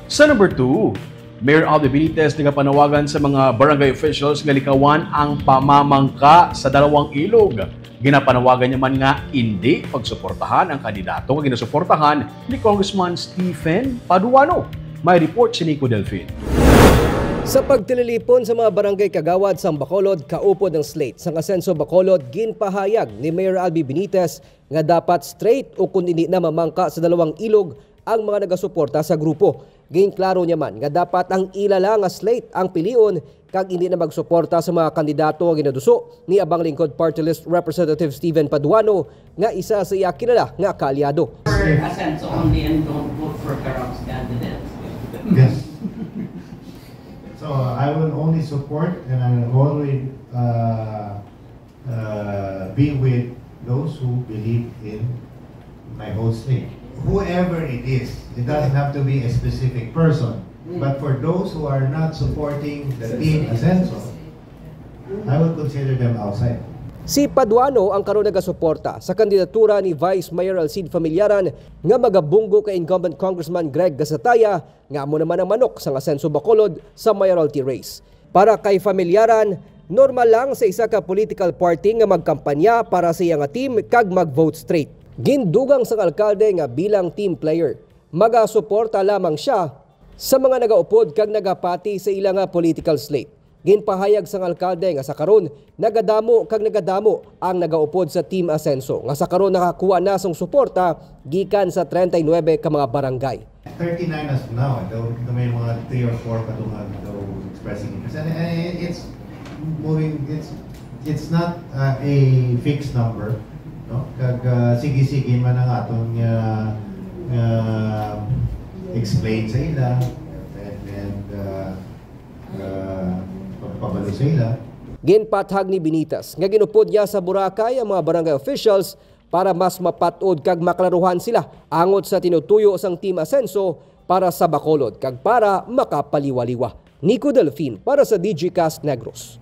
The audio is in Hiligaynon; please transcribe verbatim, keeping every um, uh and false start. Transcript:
Sa number two, Mayor Albi Benitez nagapanawagan sa mga barangay officials nga likawan ang pamamangka sa dalawang ilog. Ginapanawagan niya man nga indi pagsuportahan ang kandidato nga ginasuportahan ni Congressman Stephen Paduano. May report si Nico Delfin. Sa pagtililipon sa mga barangay kagawad sang Bacolod kaupod ang slate sang Asenso Bacolod, ginpahayag ni Mayor Albi Benitez nga dapat straight o kun indi na mamangka sa dalawang ilog ang mga nagasuporta sa grupo. Ginklaro niya man nga dapat ang ila lang nga slate ang pilion kag indi na magsuporta sa mga kandidato nga ginaduso ni Abang Lingkod Party List Representative Stephen Paduano nga isa sa iya kilala nga kaalyado. For Asenso only and don't vote for Karam's candidates. Yes. So I will only support and I will always uh, uh, be with those who believe in my whole slate. Whoever it is, it doesn't have to be a specific person. But for those who are not supporting the team Asenso, I will consider them outside. Si Paduano ang karon nagasuporta sa kandidatura ni Vice Mayor Alcide Familiaran nga magabunggo kay incumbent Congressman Greg Gasataya nga amo naman ang manok sang Asenso Bacolod sa mayoralty race. Para kay Familiaran, normal lang sa isa ka political party nga magkampanya para sa iya nga team kag mag-vote straight. Gindugang sang alkalde nga bilang team player, magasuporta lamang siya sa mga nagaupod kag nagapati sa ila nga political slate. Ginpahayag sang alkalde nga sa karon nagadamo kag nagadamo ang nagaupod sa Team Asenso, nga sa karon nakakuha na sang suporta gikan sa treinta y nuebe ka mga barangay. Thirty-nine as of now, though, though may mga three or four pa doon nga daw expressing interest. And, and it's moving, it's, it's not uh, a fixed number, no? Kag uh, sige-sige man ang aton nga, nga explain sa ila and, and uh, uh, pagpabalo sa ila. Ginpathag ni Benitez nga ginupod niya sa Boracay ang mga barangay officials para mas mapat-od kag maklaruhan sila angot sa tinutuyo sang Team Asenso para sa Bacolod kag para makapaliwaliwa. Nico Delfin para sa Digicast Negros.